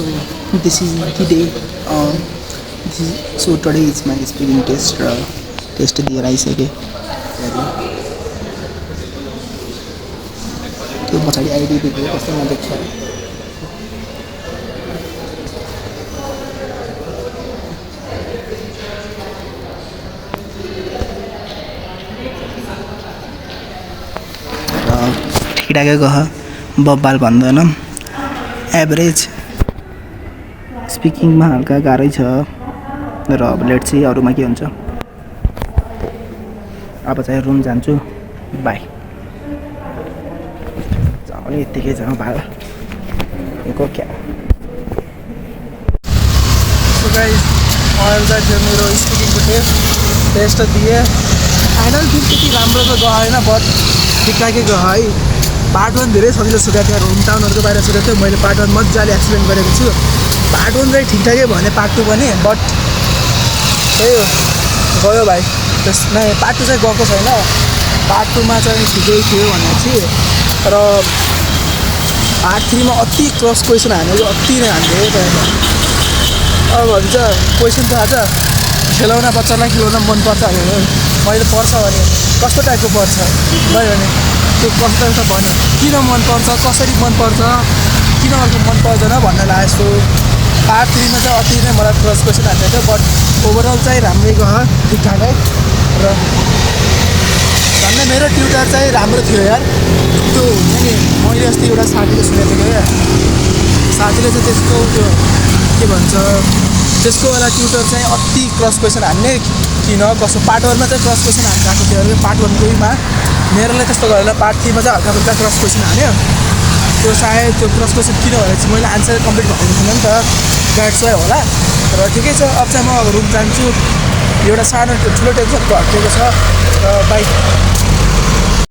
So this is the day. So today is my speaking test. Test दिएर आइसकेँ त्यो पछाडि ID देखेँ कस्तो नदेख्छ र ठिकठाकै गयो बब्बाल भन्दैन एभरेज स्पिकिङमा हल्का गाह्रै छ र अब लेट्स सी अरूमा के हुन्छ अब चाहिँ रुम जान्छु बाई जाउने यत्तिकै जाउँ भाडा को क्या सो गाइस अहिले चाहिँ थियो मेरो स्पिकिङको टेस्ट दिएँ फाइनल दिन त्यति राम्रो त गएन बट ठिकठाकै गयो है पार्ट 1 धेरै सजिलो सुकाएको थियो होम टाउनहरूको बाहिर सुकाएको थियो मैले पार्ट 1 मजाले एक्सप्लेन गरेको छु पार्ट 1 चाहिँ ठिकठाकै भने पार्ट 2 पनि बट त्यही हो गयो भाइ त्यसमा पार्ट 2 चाहिँ गएको छैन पार्ट 2 मा चाहिँ ठिकै थियो भनेपछि र पार्ट 3 मा अति क्रस क्वेसन हानेको अति नै हान्दै अब भन्छ क्वेसन त आज खेलाउन बच्चालाई खेलाउन मनपर्छ मैले पर्छ भने कस्तो टाइपको पर्छ भयो भने त्यो कस्तो त भन्यो किन मनपर्छ कसरी मनपर्छ किन अर्को मन पर्दैन भन्ने लाग्यो यस्तो पार्ट 3 मा चाहिँ अति नै मलाई क्रस क्वेसन हानेको थियो बट ओभरअल चाहिँ राम्रै गयो ठिकठाकै र झन् मेरो ट्युटर चाहिँ राम्रो थियो यार त्यो नि मैले अस्ति एउटा साथीले सुनेको थिएँ क्या साथीले चाहिँ त्यसको त्यो के भन्छ त्यसको वाला ट्युटर चाहिँ अति क्रस क्वेसन हान्ने किन कसो पार्ट 1 मा चाहिँ क्रस क्वेसन हान्नु थियो अरे पार्ट 1 कोमा मेरोले त्यस्तो गरेर पार्ट 3 मा चाहिँ हल्का फुल्का क्रस क्वेसन हान्यो त्यो सायद त्यो क्रस क्वेसन किन भनेर चाहिँ मैले आन्सर कम्प्लिट भएको थिएन नि त द्याट्स वाइ होला र ठिकै छ अब चाहिँ म अब रुम जान्छु एउटा सानो ठुलो टेन्सन हटेको छ र बाइक